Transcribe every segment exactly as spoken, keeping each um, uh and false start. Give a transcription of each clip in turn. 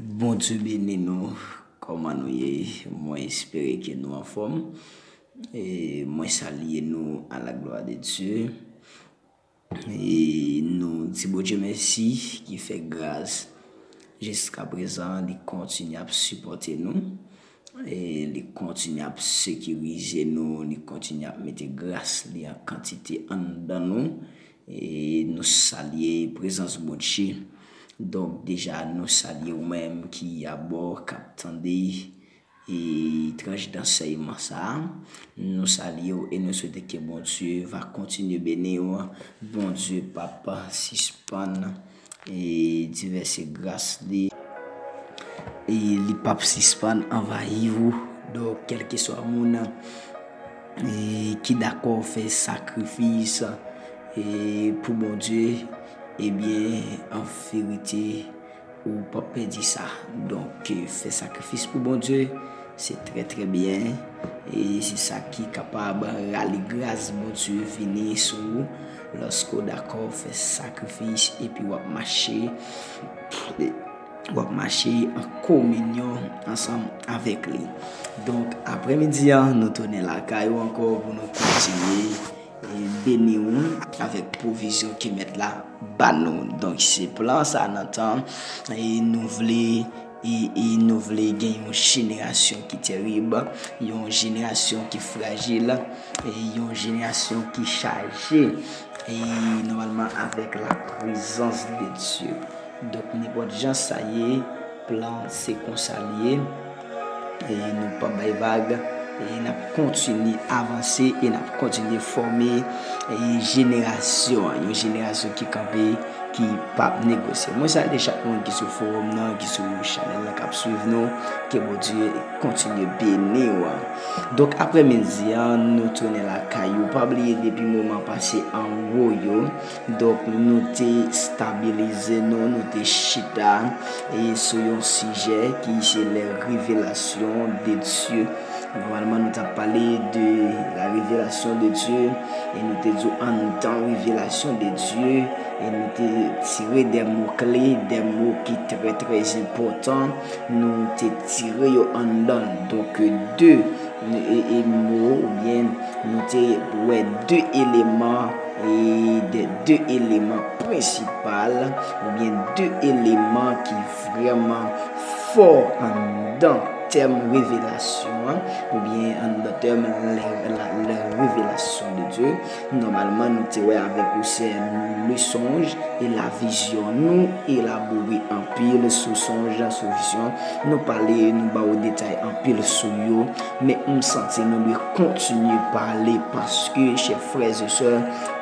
Bondye beni nou. Kòman nou ye? Mwen espere ke nou anfòm. E mwen salye nou à la gloire de Dieu. E nou di Bondye mèsi ki fè gras jiska prezan li kontinye ap sipòte nou. E li kontinye ap sekirize nou, li kontinye ap mete gras li an kantite anndan nou. E nou salye prezans Bondye. Donk, deja, nou salye ou menm ki abò, k ap tande e tranch dansèyman sa a. Nou salye w e nou swete ke Bondye va kontinye beni w. Bondye p ap sispann e divèse gras li. E li p ap sispann anvayi w. Donk, kèlkeswa moun e ki dakò fè sakrifis e pou Bondye, ebyen, an verite, ou p ap pèdi sa. Donk, fè sakrifis pou Bondye, se trè, trè byen. E se sa ki kapab rale gras Bondye vini sou ou lòske w dakò fè sakrifis epi w ap mache w ap mache an kominyon ansanm avèk li. Donk, aprèmidi a, nou tounen lakay ou ankò pou nou kontinye e beni w avèk pwovizyon ke Mèt la ba nou. Donk, se plan sa nan tan e nou vle e, e nou vle gen yon jenerasyon ki terib, yon jenerasyon ki frajil, e yon jenerasyon ki chaje e nòmalman avèk la prezans de Dye. Donk, nenpòt jan sa ye, plan se konsa l ye. E nou p ap bay vag, e n ap kontinye avanse, e n ap kontinye fòme e jenerasyon an, yon jenerasyon ki kanpe, ki p ap negosye. Mwen salye chak moun ki sou fowòm nan, ki sou chanèl la, k ap swiv nou. Ke Bondye kontinye beni w. Donk, aprèmidi a, nou tounen lakay ou. Pa bliye, depi moman pase anwo yo, donk, nou te stabilize nou, nou te chita e sou yon sijè ki se les révélations de Dieu. Nòmalman, nou t ap pale de la révélation de Dieu, e nou te di w anndan révélation de Dieu, e nou te tire de mo kle, de mo ki trè, trè enpòtan, nou te tire yo anndan. Donk, de e, e mo, oubyen nou te wè de eleman, e de, de eleman prensipal, oubyen de eleman ki vrèman fò anndan tèm revelasyon an, oubyen anndan tèm la, la, la révélation de Dieu. Nòmalman, nou te wè avèk ou, c'est le songe et la vision. Nou elabore anpil sou sonj, sou vizyon. Nou pale, nou ba w detay anpil sou yo. Men m santi nou dwe kontinye pale paske, chè frè e sè,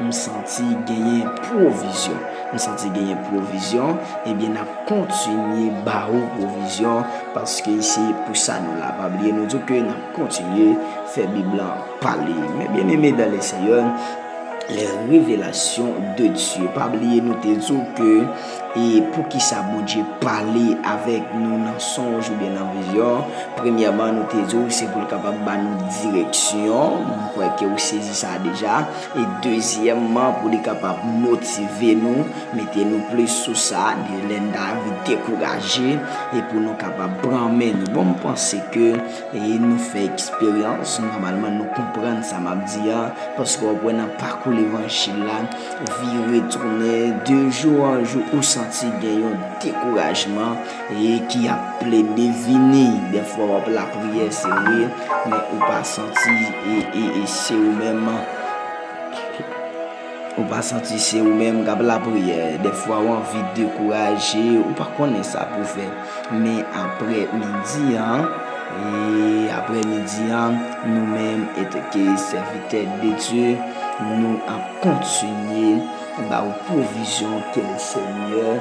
m santi genyen pwovizyon. M santi genyen pwovizyon. Ebyen, n ap kontinye ba ou pwovizyon paske se pou sa nou la. Pa bliye, nou di w ke n ap kontinye fè Bib lan pale. Mes bien-aimés dans le Seigneur, les révélations de Dieu. Pa bliye, nou te di w ke, e poukisa Bondye pale avèk nou nan sonj oubyen nan vizyon? Premyèman, nou te di w se pou l kapab ba nou direksyon. M kwè ke ou sezi sa deja. E dezyèmman, pou li kapab motive nou, mete nou plis sou sa, de lè n ta anvi dekouraje, e pou nou kapab pran men nou. Bon, m panse ke, e nou fè eksperyans, nòmalman nou konprann sa m ap di a, paske w ap wè nan pakou levanjil la, vire tounen, de jou an jou, ou santi gen yon dekourajman, e ki ap plede vini. Dèfwa w ap lapriyè, se vre, men ou pa santi, e, e, e se ou menm, ou pa santi se ou menm k ap lapriyè. Dèfwa w anvi dekouraje, ou pa konnen sa pou fè. Men aprè midi an, e aprè midi an, nou menm, etanke sèvitè de Dye, nou ap kontinye ba ou pwovizyon ke Senyè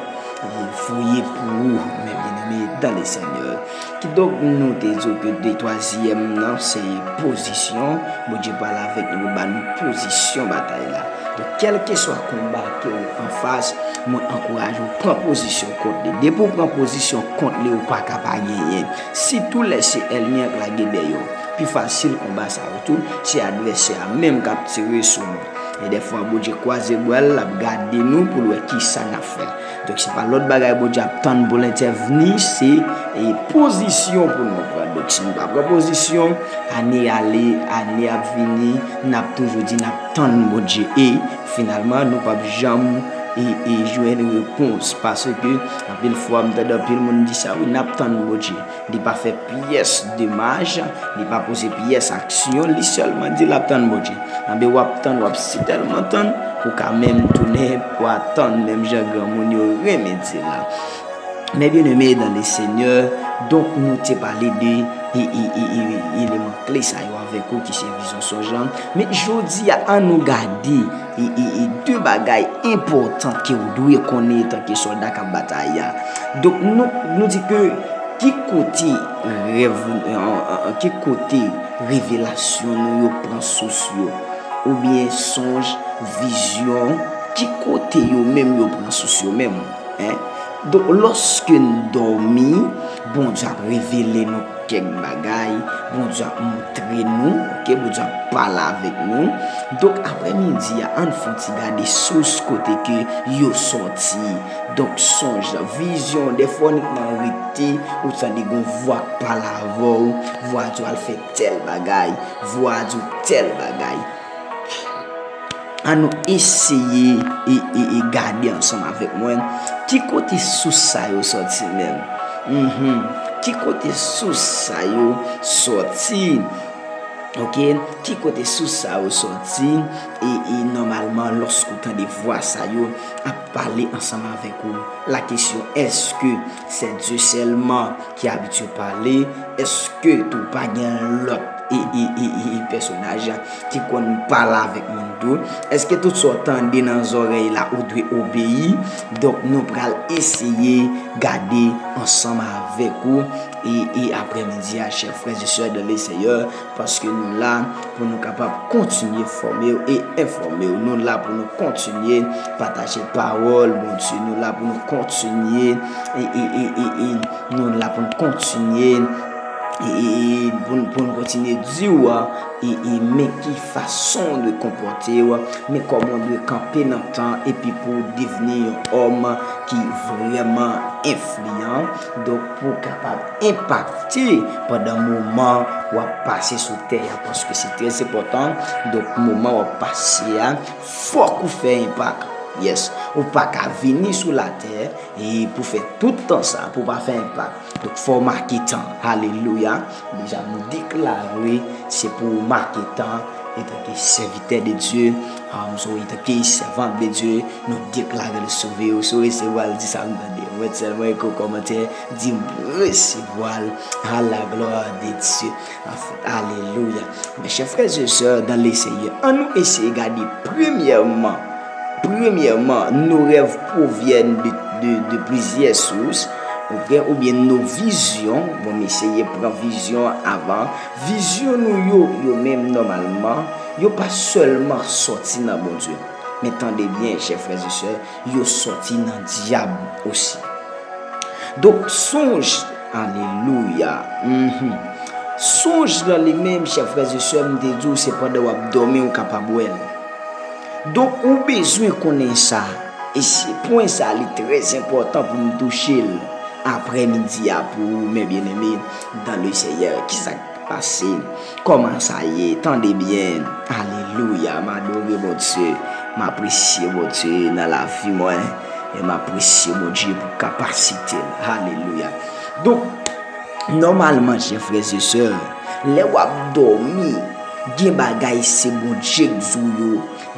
voye pou ou, mes bien-aimés dans le Seigneur. Kidonk, nou te di w ke de twazyèm nan, se pozisyon. Bondye pale avèk nou, ba nou pozisyon batay la. Donk, kèlkeswa konba ke w anfas, mwen ankouraje w pran pozisyon kont li. Depi w pran pozisyon kont li, ou pa ka pa genyen. Sitou lè se ènmi an k lage dèyè w. Pi fasil konba sa yo tou, se advèsè a menm k ap tire sou nou. E dèfwa Bondye kwaze bra l, l ap gade nou pou l wè kisa n ap fè. Donk, se pa lòt bagay Bondye ap tann pou l entèvni, se e pozisyon pou nou pran. Donk, si nou pa pran pozisyon, ane ale, ane ap vini, n ap toujou di n ap tann Bondye. E finalman, nou p ap janm e, e jwenn repons. Paske anpil fwa, m tande anpil moun di sa, wi, n ap tann Bondye. Li pa fè pyès demach, li pa poze pyès aksyon, li sèlman di l ap tann Bondye. Anben, w ap tann, w ap sitèlman tann, ou ka menm tounen pou atann, menm jan granmoun yo renmen di la. Mes bien-aimés dans le Seigneur, donk nou te pale de e, e, e, e, eleman kle sa yo avèk ou ki se vizyon, sonj lan. Men jodi a, an nou gade e, e, e de bagay enpòtan ke w dwe konnen antanke sòlda k ap batay la. Donk, nou, nou di ke ki kote rèv, an, an, an, ki kote revelasyon nou yo pran sous yo, oubyen sonj, vizyon, ki kote yo menm yo pran sous yo menm, en? Donk, lòske n dòmi, Bondye ap revele nou kèk bagay, Bondye ap montre nou, oke, Bondye ap pale avèk nou. Donk, aprèmidi a, ann fè yon ti gade sous kote ke yo sòti. Donk, sonj, vizyon, dèfwa w unikman rete, ou tande gon vwa k pale avè w, vwa a di w al fè tèl bagay, vwa a di w tèl bagay. An nou eseye e, e, e gade ansanm avèk mwen ki kote sous sa yo sòti menm. Mhm. Ki kote sous sa yo sòti? Oke, ki kote sous sa yo sòti? E, e nòmalman, lòske w tande vwa sa yo ap pale ansanm avèk ou, la kesyon, èske se Dye sèlman ki abitye pale? Èske tou pa gen lòt e, e, e, e, e pèsonaj ki konn pale avèk moun tou? Èske tout sa w tande nan zòrèy la, ou dwe obeyi? Donk, nou pral eseye gade ansanm avèk ou e, e aprèmidi a, chè frè e sè dans le Seigneur, paske nou la pou nou kapab kontinye fòme w e enfòme w. Nou la pou nou kontinye pataje pawòl Bondye. Nou la pou nou kontinye e, e, e, e, e, nou la pou nou kontinye e, e, e, pou, n- pou nou kontinye di w e, e, men ki fason de konpòte w, men kòman w dwe kanpe nan tan, epi pou w devni yon òm ki vrèman enfliyan. Donk, pou w kapab enpakte pandan moman w ap pase sou tè a, paske se trè enpòtan. Donk, moman w ap pase a, fòk ou fè enpak. Yes, ou pa ka vini sou latè e pou fè tout tan sa, pou w pa fè enpak. Donk, fò w make tan. Alelouya. Deja, nou deklare se pou w make tan. Etanke sèvitè de Dye, um, so, etanke sèvant de Dye, nou deklare l sove yo. Si w resevwa l, di sa m tande. Mwen sèlman ekri kòmantè, di m resevwa l. A la gloire de Dieu. Alelouya. Mes chers frères et sœurs dans le Seigneur, an nou eseye gade premyèman, premyèman, nos rêves proviennent de, de, de plusieurs sources, oubyen, oubyen nos visions. Bon, m eseye pran vizyon avan. Vizyon nou yo, yo menm nòmalman, yo pa sèlman sòti nan Bondye. Men tande byen, chè frè e sè, yo sòti nan dyab osi. Donk, sonj, alelouya, mhm. Sonj lan li menm, chè frè e sè, m te di w, se pandan w ap dòmi ou kapab wè l. Donk, ou bezwen konnen sa. E se pwen sa, li trè enpòtan pou m touche l aprèmidi a pou ou, mes bien-aimés dans le Seigneur. Kisa k pase? Kòman sa ye? Tande byen. Alelouya. M adore Bondye. M apresye Bondye nan lavi mwen. E m apresye Bondye pou kapasite l. Alelouya. Donk, nòmalman, chè frè e sè, lè w ap dòmi, gen bagay se Bondye k di w yo,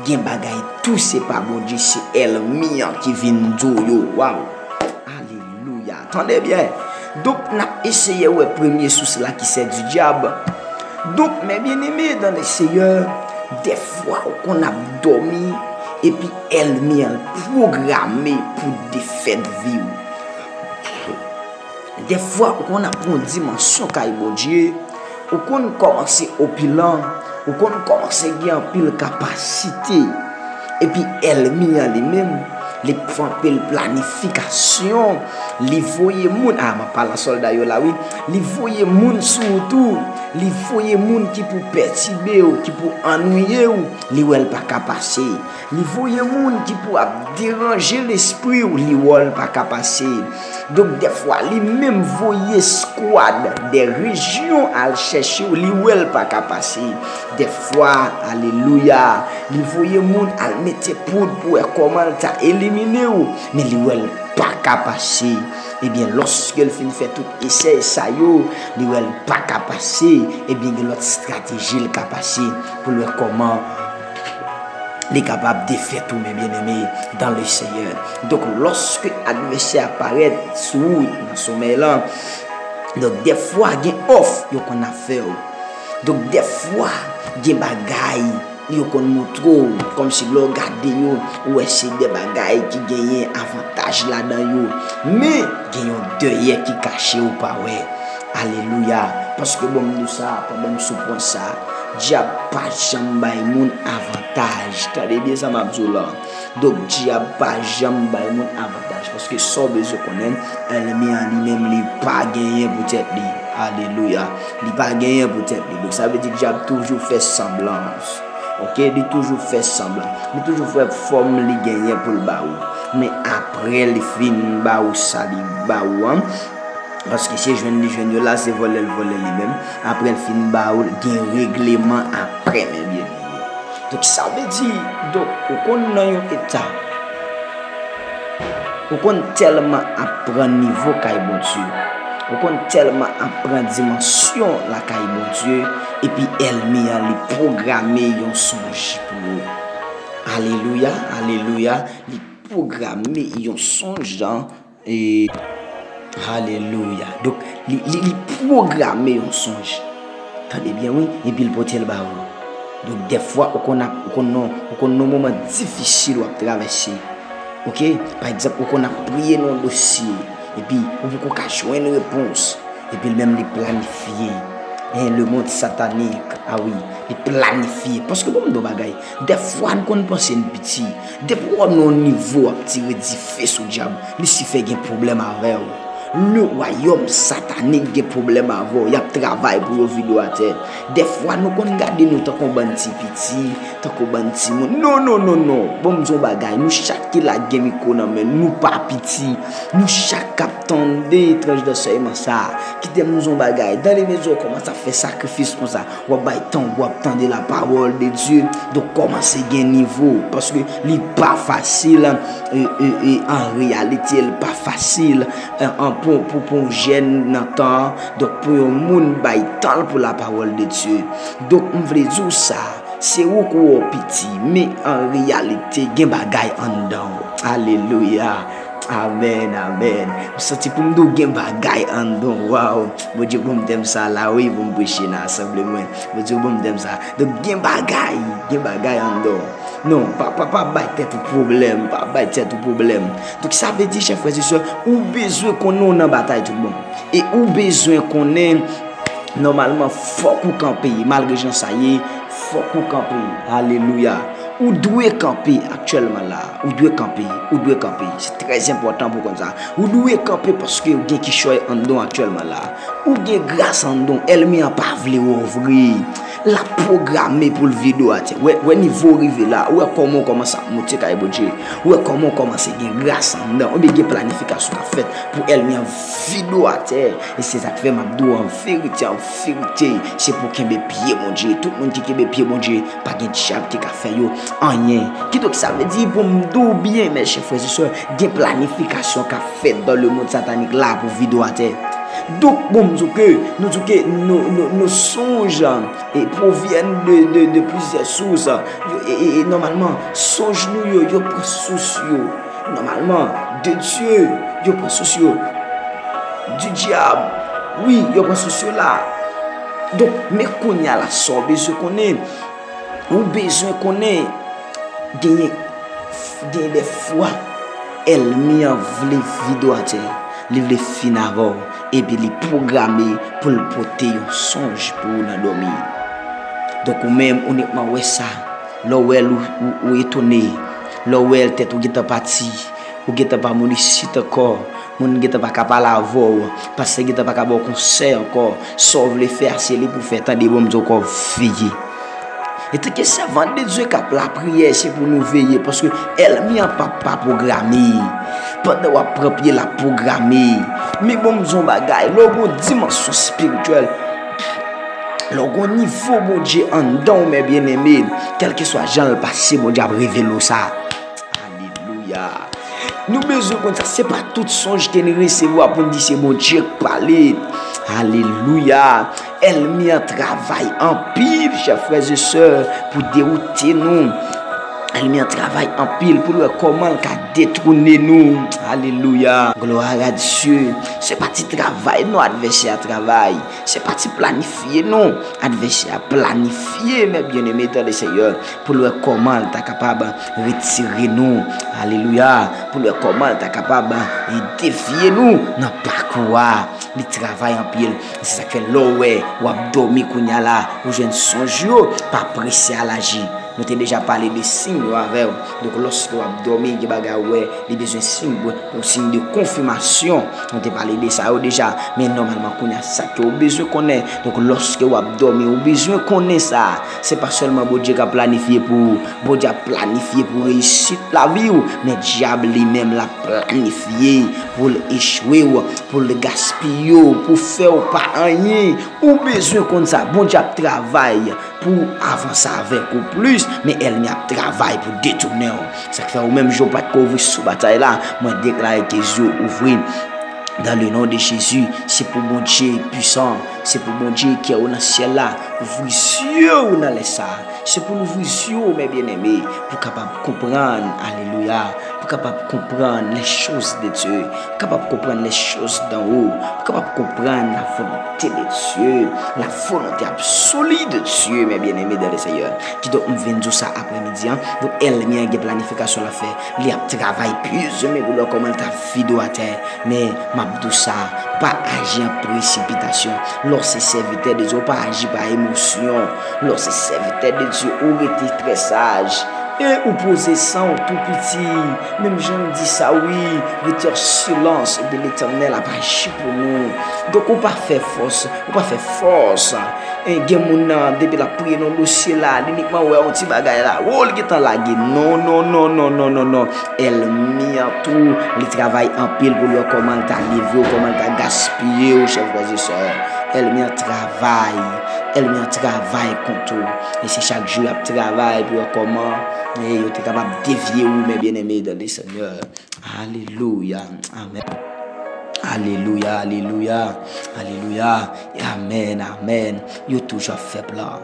gen bagay tou se pa Bondye, se ènmi an ki vin di w yo. Waw! Alelouya! Tande byen. Donk, n ap eseye wè premye sous la ki se du diable. Donk, mes bien-aimés dans le Seigneur, dèfwa ou konn ap dòmi, epi ènmi an pwograme pou defèt vi w. Dèfwa ou konn ap pran yon dimansyon kay Bondye, ou konn kòmanse opilan, ou konn kòmanse gen anpil kapasite. Epi ènmi an li menm, li fè anpil planifikasyon, li voye moun, a, m ap pale a sòlda yo la, wi, li voye moun sou ou tou. Li voye moun ki pou pètibe w, ki pou annuiye w, li wè l pa ka pase. Li voye moun ki pou ap deranje lespri w, li wè l pa ka pase. Donk, dèfwa, li menm voye skwad dè rejyon al chèche w, li wè l pa ka pase. Dèfwa, alelouya, li voye moun al mete poud pou wè kòman l ta elimine w, men li wè l pa ka pase. Ebyen, lòske l fin fè tout esèy sa yo, li wè l pa ka pase, ebyen, gen lòt estrateji l ka pase pou l wè kòman li kapab defèt ou, mes bien-aimés dans le Seigneur. Donk, lòske advèsè a parèt sou ou nan somèy lan, donk, dèfwa gen òf yo konn ap fè w. Donk, dèfwa gen bagay yo konn montre w, kòmsi lè w gade yo, ou wè se de bagay ki genyen avantaj ladan yo. Men, gen yon dèyè ki kache ou pa wè. Alelouya. Paske bon, m di w sa, pandan m sou pwen sa, dyab pa janm bay moun avantaj. Tande byen sa m ap di w la. Donk, dyab pa janm bay moun avantaj. Paske sa w bezwen konnen, ènmi an li menm, li pa genyen pou tèt li. Alelouya. Li pa genyen pou tèt li. Donk, sa vle di dyab toujou fè sanblans. Oke? Li toujou fè sanblans. Li toujou fè fòm li genyen pou l ba ou. Men apre li fin ba ou sa li ba ou an, paske se jwenn li jwenn yo la, se vòlè l vòlè li menm. Apre l fin ba ou l, gen regleman apre, men byen. Donk, sa vle di, donk, ou konn nan yon eta, ou konn tèlman ap pran nivo kay Bondye, ou konn tèlman ap pran dimansyon lakay Bondye, epi ènmi an li pwograme yon sonj pou ou. Alelouya, alelouya, li pwograme yon sonj, e, alelouya. Donk, li, li, li pwograme yon sonj. Tande byen, wi, epi l pote l ba ou. Donk, dèfwa, ou konn ap, ou konn nan, ou konn nan moman difisil w ap travèse. Oke? Pa egzanp, ou konn ap priye nan yon dosye, epi ou poko ka jwenn repons. Epi l menm li planifye. En, le mond satanik, a wi, li planifye. Paske bon, m di w bagay, dèfwa n konn panse n piti. Depi w nan yon nivo w ap tire dife sou dyab, Lisifè gen pwoblèm avè w. Le wayòm satanik gen pwoblèm avè w. Y ap travay pou yo vide w atè. Dèfwa, nou konn gade nou tankou bann ti piti, tankou bann timoun. Non, non, non, non. Bon, m di w bagay. Nou chak ki la gen mikwo nan men n. Nou pa piti. Nou chak k ap tande tranch dansèyman sa a. Kite m di w bagay. Dan lemezon, w kòmanse ap fè sakrifis konsa. W ap bay tan w ap tande lapawòl de Dye. Donk, kòmanse gen nivo. Paske li pa fasil. E, e, e, an reyalite, li pa fasil. E, an, pou, pou, pou yon jèn nan tan an. Donk, pou yon moun bay tan l pou lapawòl de Dye. Donk, m vle di w sa. Se ou k wè w piti, men an reyalite, gen bagay anndan w. Alelouya! Amèn, amèn. M santi pou m di w gen bagay anndan w. Waw! Bondye ban m tèm sa la, wi, pou m preche nan asanble mwen. Bondye ban m tèm sa. Donk, gen bagay, gen bagay anndan w. Non, pa, pa, pa bay tèt ou pwoblèm, pa bay tèt ou pwoblèm. Donk, sa vle di, chè frè e sè, ou bezwen konnen w nan batay tout bon. E ou bezwen konnen Nòmalman, fòk ou kanpe, malgre jan sa ye, fòk ou kanpe. Alelouya. Ou dwe kanpe aktyèlman la. Ou dwe kanpe. Ou dwe kanpe. Se trè enpòtan pou w konn sa. Ou dwe kanpe paske ou gen kichòy anndan w aktyèlman la. Ou gen gras anndan w. Ènmi an pa vle wè w vre. L ap pwograme pou l vide w atè. Wè, wè nivo w rive la. Ou wè kòman w kòmanse ap monte kay Bondye. Ou wè kòman w kòmanse gen gras anndan w. Oubyen gen planifikasyon k ap fèt pou ènmi an vide w atè. E se sa k fè m ap di w an verite, an verite, se pou kenbe pye Bondye. Tout moun ki kenbe pye Bondye, pa gen dyab ki ka fè yo anyen. Kidonk, sa vle di, pou m di w byen, mes chers frères et sœurs, gen planifikasyon k ap fèt dans le monde satanique la pou vide w atè. Donk, bon, m di w ke, nou di w ke nos, nos, nos songes, e, proviennent de, de, de plusieurs sources. Yo, e, e, e, nòmalman, sonj nou yo, yo pran sous yo. Nòmalman, de Dye, yo pran sous yo. Du diable, wi, yo pran sous yo la. Donk, men kounye a la, sa w bezwen konnen, ou bezwen konnen, genyen, genyen de fwa, ènmi an vle vide w atè, li vle fin avè w, epi li pwograme pou l pote yon sonj pou ou nan dòmi. Donk, ou menm, ou nètman wè sa, lè w wè l, ou, ou, ou etone, lè w wè l, tèt ou gentan pati, ou gentan pa moun isit ankò. Moun gentan pa ka pale avè w. Pastè gentan pa ka ba w konsèy ankò. Sa w vle fè a, se li pou w fè. Tande, bon, m di w ankò, veye. Etanke sèvant de Dye k ap lapriyè, se pou nou veye, paske ènmi an p ap pa pwograme. Pandan w ap pran pye, l ap pwograme. Men bon, m di w yon bagay, lè w gen yon dimansyon espirityèl, lè w gen yon nivo Bondye anndan w, men byeneme, kèlkeswa jan l pase, Bondye ap revele w sa. Alelouya. Nou bezwen konn sa, se pa tout sonj ke n resevwa pou n di se Bondye k pale. Alelouya. Ènmi an travay anpil, chè frè e sè, pou dewoute nou. Ènmi an travay anpil pou l wè kòman l ka detounen nou. Alelouya. Gloire à Dieu. Se pa ti travay non advèsè a travay. Se pa ti planifye non advèsè a planifye, men byeneme dans le Seigneur, pou l wè kòman l ta kapab retire nou. Alelouya. Pou l wè kòman l ta kapab, e, devye nou nan pakou a. Li travay anpil. Se sa k fè lè w wè w ap dòmi kounye a la, ou jwenn sonj yo, pa prese al aji. Nou te deja pale de siy yo avè w. Donk, lòske w ap dòmi, gen bagay ou wè, li bezwen siy, yon siy de konfimasyon. Nou te pale de sa yo deja. Men nòmalman, kounye a, sa ke w bezwen konnen. Donk, lòske w ap dòmi, ou bezwen konnen sa. Se pa sèlman Bondye k ap planifye pou ou. Bondye ap planifye pou reyisit lavi w. Men dyab li menm, l ap planifye pou l echwe w, pou l gaspiye w, pou fè w pa anyen. Ou bezwen konn sa. Bondye ap travay pou avanse avèk ou plis, men ènmi ap travay pou detounen w. Sa k fè ou menm jan w pa t ko ouvri sou batay la, mwen deklare ke zye w ouvri. Dans le nom de Jésus, se pou Bondye pwisan, se pou Bondye ki o nan syèl la, ouvri zye w nan lè sa. Se pou l ouvri zye w, men byeneme, pou w kapab konprann, alelouya, pou w kapab konprann les choses de Dieu, pou w kapab konprann les choses d'en haut, pou w kapab konprann la volonté de Dieu, la volonté absolue de Dieu, mes bien-aimés dans le Seigneur. Kidonk, m vin di w sa aprèmidi an. Donk, ènmi an gen planifikasyon l ap fè. Li ap travay pye zonmen pou l wè kòman l ta vide w atè. Men, m ap di w sa, pa aji an presipitasyon. Lè w se sèvitè de Dye, ou pa aji pa emosyon. Lè w se sèvitè de Dye, ou rete trè saj. E ou poze san w tou piti. Menm jan m di sa, wi, rete an silans, epi Letènèl ap aji pou nou. Donk, ou pa fè fòs, ou pa fè fòs. E gen moun nan, depi l ap priye nan dosye la, li inikman wè yon ti bagay la. Wo, li gentan lage. Non, non, non, non, non, non, non. Ènmi an tou, li travay anpil pou l wè kòman l ta leve w, kòman l ta gaspiye w, chè frè e sè. Ènmi an travay, ènmi an travay kont ou. E se chak jou y ap travay pou wè kòman, e, yo te kapab devye ou, mes bien-aimés dans le Seigneur. Alelouya. Amèn. Alelouya, alelouya, alelouya. Amèn, amèn. Yo toujou ap fè plan.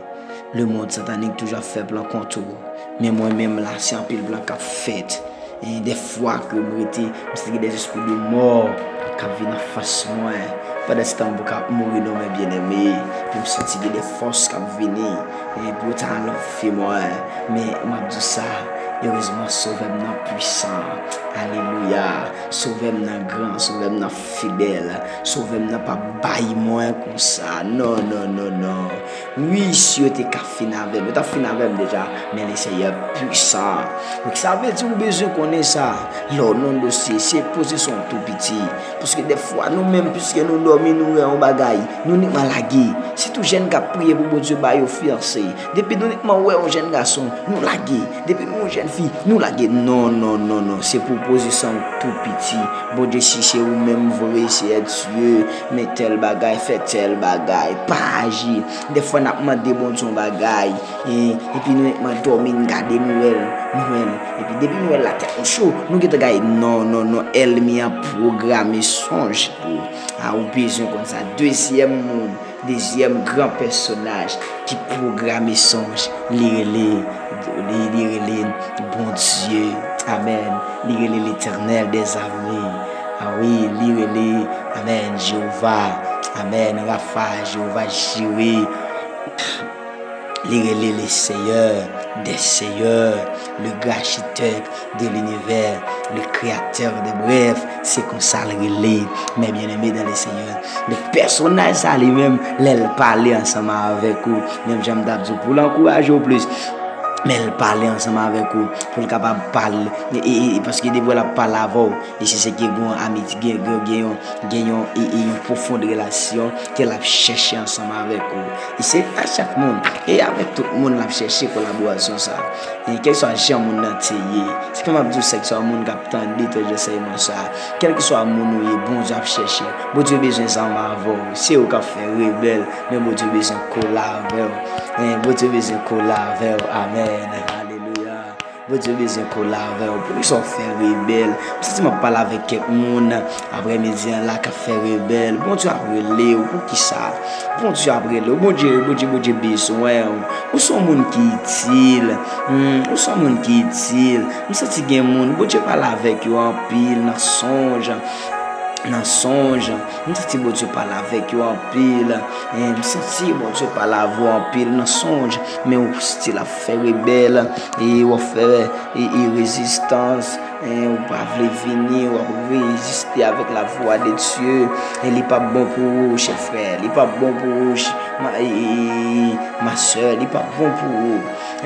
Lemonn satanik toujou ap fè plan kont ou. Men mwen menm la, se anpil plan k ap fèt. E dèfwa ke m rete, m santi gen dèzespri de mò k ap vin anfas mwen. Pandansetan, m poko ap mouri non, mes bien-aimés. Epi m santi gen de fòs k ap vini. E pou yo ta anlve mwen. Men m ap di w sa, erezman, Sovè m nan pwisan. Alelouya. Sovè m nan gran, Sovè m nan fidèl. Sovè m nan p ap bay mwen konsa. Non, non, non, non. Wi, si yo te ka fin avè m, yo t ap fin avè m deja, men Lesenyè pwisan. Donk, sa vle di ou bezwen konnen sa. Lè w nan dosye, se pozisyon w tou piti. Paske dèfwa, nou menm, piske nou dòmi, nou wè yon bagay, nou inikman lage. Sitou jèn k ap priye pou Bondye ba yo fiyanse. Depi nou inikman wè yon jèn gason, nou lage. Depi nou yon jèn fi, nou lage. Non, non, non, non. Se pou pozisyon w tou piti. Bondye, si se ou menm vre, Seyè Dye, men tèl bagay, fè tèl bagay, pa aji. Dèfwa n ap mande Bondye yon bagay, e, epi nou inikman dòmi, n gade, nou wè l, nou wè l. Epi depi nou wè l, latèt nou cho, nou gentan gaye. Non, non, non, ènmi an pwograme sonj pou ou. A, ou bezwen konn sa. Dezyèm moun, dezyèm gran pèsonaj ki pwograme sonj, li rele, li, li rele Bondye. Amèn. Li rele Letènèl dèzame. A wi, li rele, amèn, Jewova. Amèn, Rafa, Jewova Jire. Li rele le Seyè dè seyè, le gran achitèk de linivè, le kreyatè de, brèf, se konsa l rele. Mes bien-aimés dans le Seigneur. Men pèsonaj sa li menm, lè l pale ansanm avèk ou, menm jan m t ap di w, pou l ankouraje w plis, Men l pale ansanm avèk ou, pou l kapab pale, e, e, e, paske depi l ap pale avè w, e se, se ke gen yon amiti, gen, gen, gen yon, gen yon, e, e, yon pwofond relasyon ke l ap chèche ansanm avèk ou. E se pa chak moun, e avèk tout moun l ap chèche kolaborasyon sa. E kèlkeswa jan moun nan te ye, se pa m ap di w sèlswa moun k ap tande tèt ansèyman sa, kèlkeswa moun ou ye, Bondye ap chèche. Bondye bezwen zanmi avè w. Se ou k ap fè rebèl, men Bondye bezwen kola avè w. Hein, Bondye bezwen kola avè w. Amèn. Alelouya. Bondye bezwen kola avè w. Poukisa w fè rebèl? M santi m ap pale avèk kèk moun aprèmidi an la k ap fè rebèl. Bondye ap rele w. Poukisa? Bondye ap rele w. Bondye, Bondye, Bondye bezwen w. Ou se yon moun ki itil. Hmm, ou se yon moun ki itil. M santi gen moun, Bondye pale avèk yo anpil nan sonj. Nan sonj. M santi Bondye pale avèk yo anpil. Eh, m santi Bondye pale avè w anpil nan sonj. Men ou still ap fè rebèl. E w ap fè, e, e rezistans. Eh, ou pa vle vini, w ap reziste avèk la voix de Dieu. E li p ap bon pou ou, chè frè. Li p ap bon pou ou, ch-, ma, e, e, e, ma sè. Li p ap bon pou ou.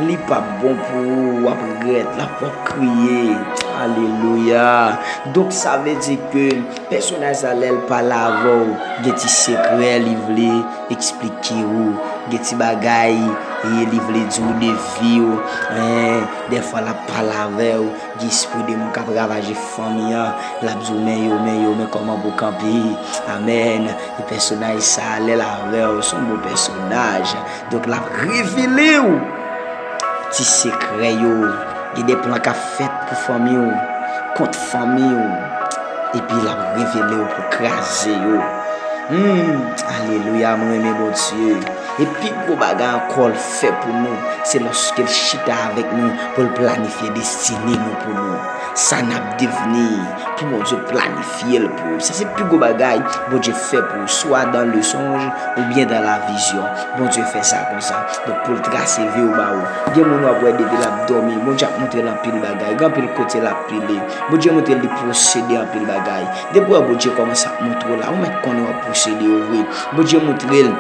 Li p ap bon pou ou, w ap regrèt, l ap, w ap kriye. Alelouya. Donk, sa vle di ke pèsonaj sa, lè l pale avè w, gen ti sekrè li vle eksplike w, gen ti bagay, e, li vle di w de vi w. Hein, dèfwa, l ap pale avè w, gen espri demon k ap ravaje fanmi an, l ap di w, men yo, men yo, men kòman pou kanpe. Amèn. E pèsonaj sa, lè l avè w, se yon bon pèsonaj. Donk, l ap revele w ti sekrè yo. Gen de plan k ap fèt pou fanmi w, kont fanmi w. Epi l ap revele w pou kraze yo. Hmm, alelouya, mwen renmen Bondye. E pi gwo bagay ankò l fè pou nou, se lòske l chita avèk nou pou l planifye destine nou pou nou. Sa n ap devni, pou Bondye planifye l pou ou. Sa se pi gwo bagay Bondye fè pou ou, swa dans le songe oubyen dans la vision. Bondye fè sa konsa. Donk, pou l trase vi w ba ou. Gen moun w ap wè depi l ap dòmi, Bondye ap montre l anpil bagay. Gen anpil kote l ap pile. Bondye montre l li posede anpil bagay. Depi w wè Bondye kòmanse ap montre w la, ou mèt konnen w ap posede w vre. Bondye montre l,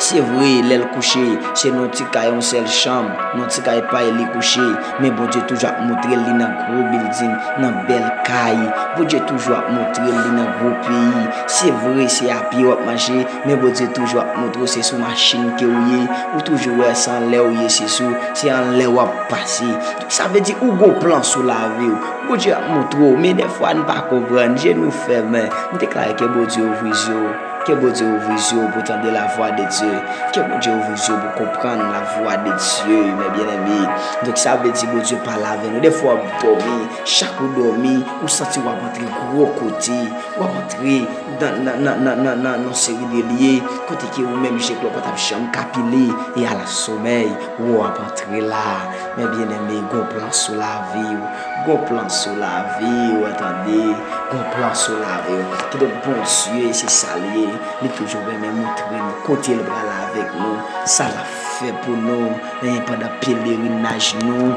se vre, lè l kouche, se nan yon ti kay, yon sèl chanm, nan yon ti kay pay li kouche. Men Bondye toujou ap montre l li nan gwo bilding, nan bèl kay. Bondye toujou ap montre l li nan gwo peyi. Se vre, se apye w ap mache, men Bondye toujou ap montre w se sou machin ke w ye. Ou toujou wè se anlè w ye, se sou, se anlè w ap pase. Sa vle di ou gon plan sou lavi w. Bondye ap montre w, men dèfwa n pa konprann, je nou fèmen. M deklare ke Bondye ouvri zye w. Ke Bondye ouvri zye w pou tande la voix de Dieu. Ke Bondye ouvri zye w pou konprann la voix de Dieu, mes bien-aimés. Donk, sa vle di Bondye pale avè nou. Dèfwa w ap dòmi, chak ou dòmi, ou santi w ap antre gwo kote, w ap antre nan, nan, nan yon seri de lye, kote ke ou menm je klò pa t ap janm ka pile, e alasomèy, ou ap antre la. Men byeneme, gon plan sou lavi w. Gon plan sou lavi w, tande. Gon plan sou lavi w. Kidonk, Bondye, se sa l ye. Li toujou renmen montre nou kote l pral avèk nou, sa l ap fè pou nou, e, pandan pelerinaj nou.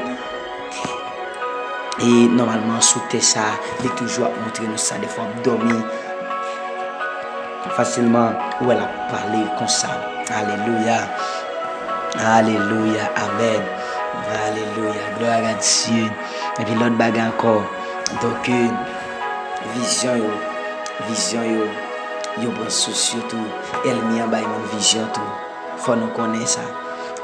E nòmalman, sou tè sa, li toujou ap montre nou sa. Defwa w ap dòmi, fasilman, ou wè l ap pale konsa. Alelouya. Alelouya. Amèn. Alelouya. Gloire à Dieu. Epi lòt bagay ankò. Donk, vizyon yo, vizyon yo, yo pran sous yo tou. Ènmi an bay moun vizyon tou. Fò nou konnen sa.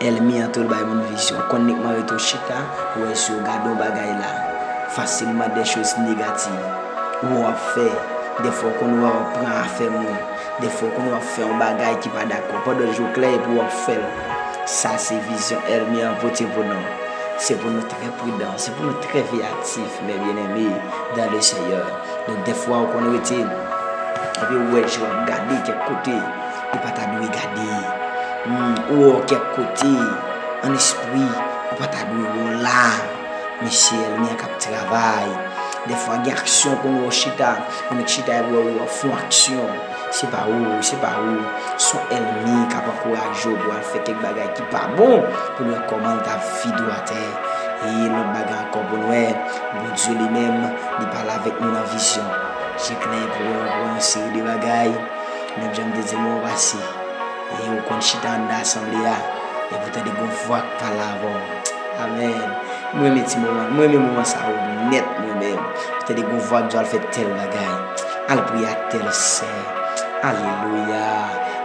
Ènmi an tou l bay moun vizyon. Konn nik man rete w chita, ou wè si w gade yon bagay la. Fasilman de choz negatif. Ou w ap fè. Defwa w konn wè w ap pran afè moun. Defwa w konn w ap fè yon bagay ki pa dakò. Pandan jou klè epi w ap fè l. Sa se vizyon ènmi an pote pou nou. Se pou nou trè pridan. Se pou nou trè veyatif, mes bien-aimés dans le Seigneur. Donk, defwa, ou konn rete, epi ou wè je w ap gade kèk kote, ou pa ta dwe gade. Hmm, ou wè w kèk kote, an espri, ou pa ta dwe wè w la. Men se ènmi an k ap travay. Defwa, gen aksyon konn wè w chita, ou mèt chita epi w wè w ap fè yon aksyon. Se pa ou, se pa ou. Se yon ènmi k ap ankouraje w pou w al fè kèk bagay ki pa bon, pou l wè kòman l ta vide w atè. E lòt bagay ankò pou n wè, Bondye li menm, li pale avèk nou nan vizyon. Je klè pou wè, pou wè yon seri de bagay, menm jan m te di nou an pase. E ou konn chita anndan asanble a, epi w tande gon vwa k pale avè w. Amèn. Mwen renmen ti moman, mwen renmen moman sa yo nèt mwen menm. Ou tande gon vwa k di w al fè tèl bagay. Al priye ak tèl sè. Alelouya.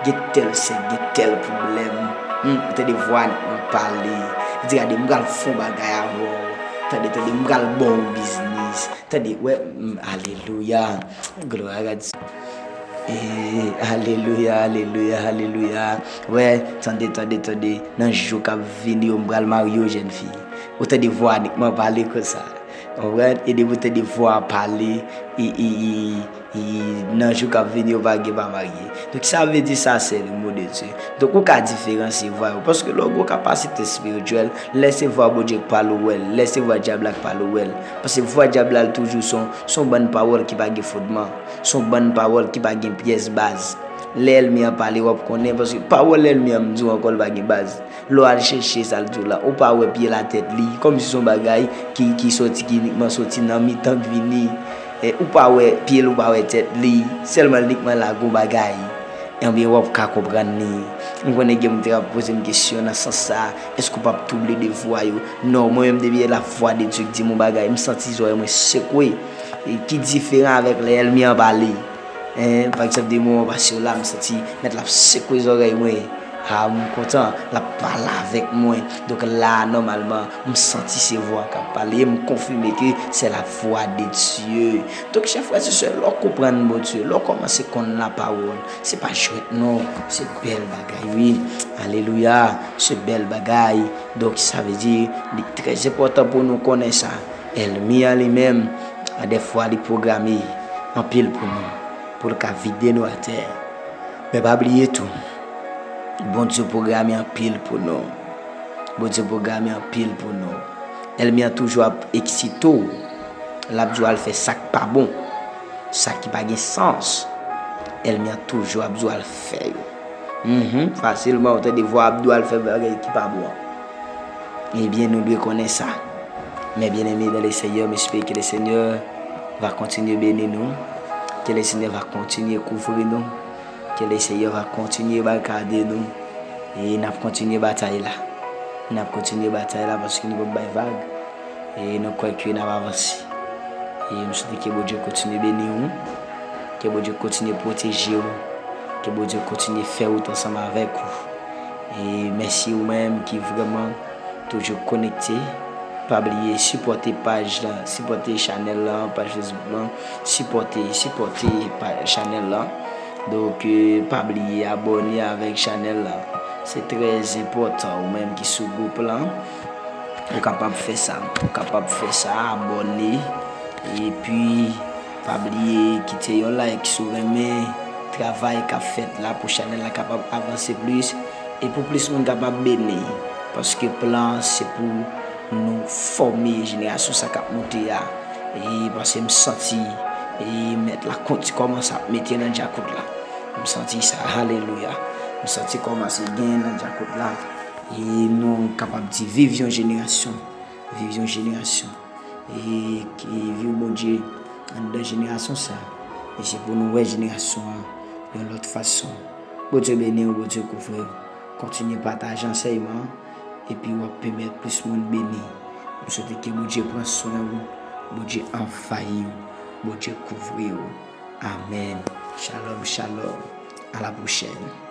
Gen tèl sè, gen tèl pwoblèm. Hmm, ou tande vwa nèt mwen pale. Li di gade m pral fè yon bagay avè w. Tande, tande m pral ba w yon biznis. Tande, wè, hmm, alelouya. Glwa a Gad. E, alelouya, alelouya, alelouya. Wè, tande, tande, tande. Nan jou k ap vini yo, m pral marye yon jèn fi. Ou tande vwa nèt mwen pale konsa. Konprann? E depi w tande vwa pale, e, e, e, e, nan jou k ap vini yo pa gen pa marye. Donk, sa vle di sa, se le mot de Dieu. Donk, ou ka diferansye vwa yo. Paske lè w gen yon kapasite espirityèl, lè se vwa Bondye k pale w wè l, lè se vwa dyab la k pale w wè l. Paske vwa dyab la, l toujou se yon, se yon bann pawòl ki pa gen fondman. Se yon bann pawòl ki pa gen pyès baz. Lè ènmi an pale, w ap konnen, paske pawòl ènmi an, m di w ankò, l pa gen baz. Lè w al chèche sa l di w la, ou pa wè pye l a tèt li, kòmsi se yon bagay ki, ki soti, ki inikman soti nan mitan k vini. E, ou pa wè pye l, ou pa wè tèt li, sèlman l inikman lage yon bagay. Ebyen, w ap ka konprann li. M konnen gen moun ki t ap poze m kesyon nan sans sa, èske w p ap twouble de vwa yo? Non, mwen menm, depi la vwa de Dye k di m yon bagay, m santi zòrèy mwen sekwe. E ki diferan avèk lè ènmi an pale. En, pa egzanp, de moman pase yo la, m santi mèt la ap sekwe zòrèy mwen. A, m kontan, l ap pale avèk mwen. Donk la, nòmalman, m santi se vwa k ap pale. E m konfime ke se la vwa de Dye. Donk, chè frè, se sè, lè w konprann Bondye, lè w kòmanse konn lapawòl, se pa jwèt non, se bèl bagay, wi. Alelouya, se bèl bagay. Donk, sa vle di, li trè enpòtan pou nou konnen sa. Ènmi an li menm, dèfwa li pwograme anpil pou nou, pou l ka vide nou atè. Men pa bliye tou, Bondye pwograme anpil pou nou. Bondye pwograme anpil pou nou. Ènmi an toujou ap eksite w. L ap di w al fè sa k pa bon, sa ki pa gen sans. Ènmi an toujou ap di w al fè yo. Mhm, fasilman, ou tande vwa ap di w al fè bagay ki pa bon an. Ebyen, nou dwe konnen sa. Mes bien-aimés dans le Seigneur, m espere ke le Seigneur va continuer beni nou, ke le Seigneur va continuer kouvri nou, ke le Seigneur va continuer barikade nou, e n ap kontinye batay la. N ap kontinye batay la paske nou p ap bay vag, e nou kwè ke n ap avanse. E m swete ke Bondye kontinye beni w, ke Bondye kontinye pwoteje w, ke Bondye kontinye fè wout ansanm avèk ou. E mèsi ou menm ki vrèman toujou konekte. Pa bliye sipòte paj la, sipòte chanèl la, paj Facebook la, sipòte, sipòte pa-, chanèl la. Donk, euh, pa bliye abòne avèk chanèl la. Se trè enpòtan, ou menm ki sou gwoup la, ou kapab fè sa. Ou kapab fè sa, abòne. Epi, pa bliye kite yon like si w renmen travay k ap fèt la pou chanèl la kapab avanse plis e pou plis moun kapab beni. Paske plan an se pou nou fòme jenerasyon sa k ap moute a. E paske m santi, e mèt la konti kòmanse ap mete nan djakout la. M santi sa, alelouya. M santi kòmanse gen nan djakout la. E nou kapab di, viv yon jenerasyon. Viv yon jenerasyon. E ki viv Bondye anndan jenerasyon sa. E se pou nou wè jenerasyon an yon lòt fason. Bondye beni w, Bondye kouvri w. Kontinye pataje ansèyman an, epi w ap pèmèt plis moun beni. M swete ke Bondye pran swen w, Bondye anvayi w, Bondye kouvri w. Amèn. Shalom, shalom. A la pwochèn.